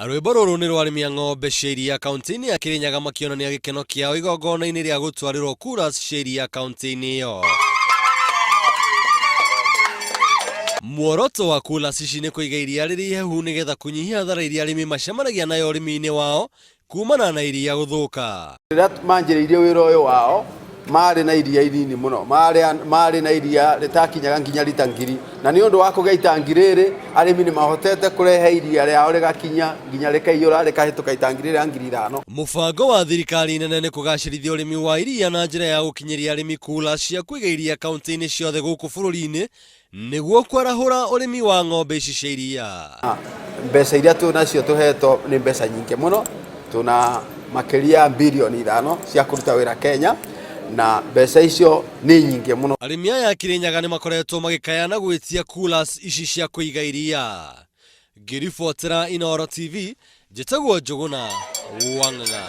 Rwĩmbo rũrũ nĩ rwa arĩmi a ng'ombe cia iria kaunti-inĩ ya Kĩrĩnyaga makĩonania gĩkeno kĩao igongona-inĩ rĩa gũtwarĩrwo coolers cia iria kaunti-inĩ ĩyo. Muoroto wa coolers ici nĩ kũiga iria rĩrĩ ihehu nĩgetha kũnyihia hathara iria arĩmi macemanagia nayo ũrĩmi-inĩ wao kumana na iria gũthũka. Rĩrĩa manjĩrĩirie wĩra ũyũ wao marĩ na iria inini mũno, marĩ na iria rĩtakinyaga nginya rita ngiri, na nĩ ũndũ wa kũgĩa itangi rĩrĩ arĩmi nĩ mahotete kũrehe iria rĩao rĩgakinya nginya rĩkaiyũra rĩkahĩtũka itangi rĩrĩa 5000. Mũbango wa thirikari nene nĩ kũgacĩrithia ũrĩmi wa iria na njĩra ya gũkinyĩria arĩmi kula cia kũiga iria kaunti-inĩ ciothe gũkũ bũrũri-inĩ nĩguo kwarahũra ũrĩmi wa ng'ombe ici cia iria. Mbeca iria twĩ nacio tũhetwo nĩ mbeca nyingĩ mũno, tuna makĩria ya birioni 5 cia kũruta wĩra Kenya, na mbeca icio nĩ nyingĩ mũno. Arĩmi aya a Kirinyaga nĩ makoretwo magĩkaya na gwĩtia coolers ici cia kũiga iria. Ngĩribotera Inooro TV, njĩtagwo Njũgũna wa Ng'ang'a.